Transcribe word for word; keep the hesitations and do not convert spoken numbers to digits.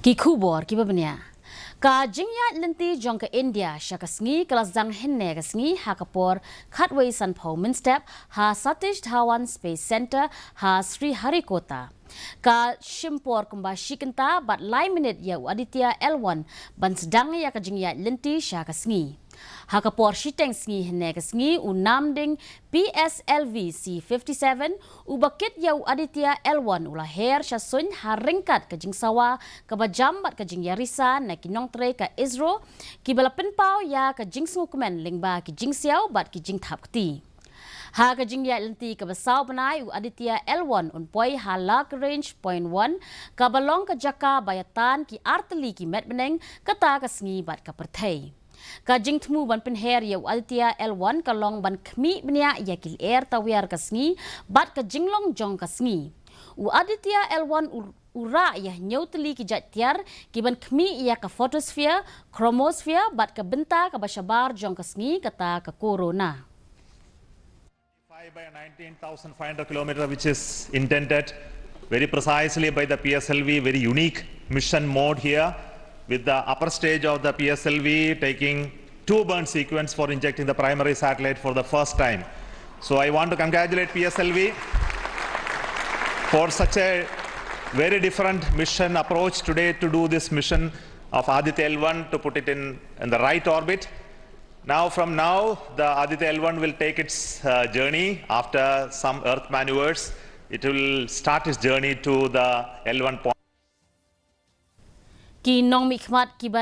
Ki khubor kiba bniah. Ka jingïaid lynti jong ka India sha ka sngi ka la sdang hynne ka sngi ha ka por khatwei sanphew mynstep ha Satish Dhawan Space Centre ha Sriharikota. Ka shim por kumba shi kynta bad lai minit ïa u Aditya L one ban sdang ïa ka jingïaid lynti sha ka sngi. Ha ka por shiteng sngi hynne ka sngi u namding P S L V C fifty-seven uba kit ïa u Aditya L one u la her sha suiñ ha ryngkat ka jingsawa kaba jam bad ka jingïarisa na ki nongtrei ka ISRO kiba la pynpaw ïa ka jingsngewkmen lyngba ki jingsiaw bad ki jingthap kti. Ha ka jingïaid lynti kaba saw bnai u Aditya L one un poi ha Lagrange Point one kaba long ka jaka ba ïatan ki artylli ki met bneng kata ka sngi bad ka pyrthei. Ka jingthmu ban pynher ïa u Aditya L one ka long ban khmih bniah ïa ki lyer tawiar ka sngi bad ka jinglong jong ka sngi. U Aditya L one u, u rah ïa hynñiew tylli ki jait tiar ki ban khmih ïa ka photosphere, chromosphere bad ka bynta kaba shabar jong ka sngi kata ka corona. By a nineteen thousand five hundred kilometer, which is intended very precisely by the P S L V, very unique mission mode here, with the upper stage of the P S L V taking two burn sequence for injecting the primary satellite for the first time. So I want to congratulate P S L V for such a very different mission approach today to do this mission of Aditya L one to put it in, in the right orbit. Now, from now, the Aditya L one will take its uh, journey after some Earth maneuvers. It will start its journey to the L one point. Ki nongmihkhmat kiba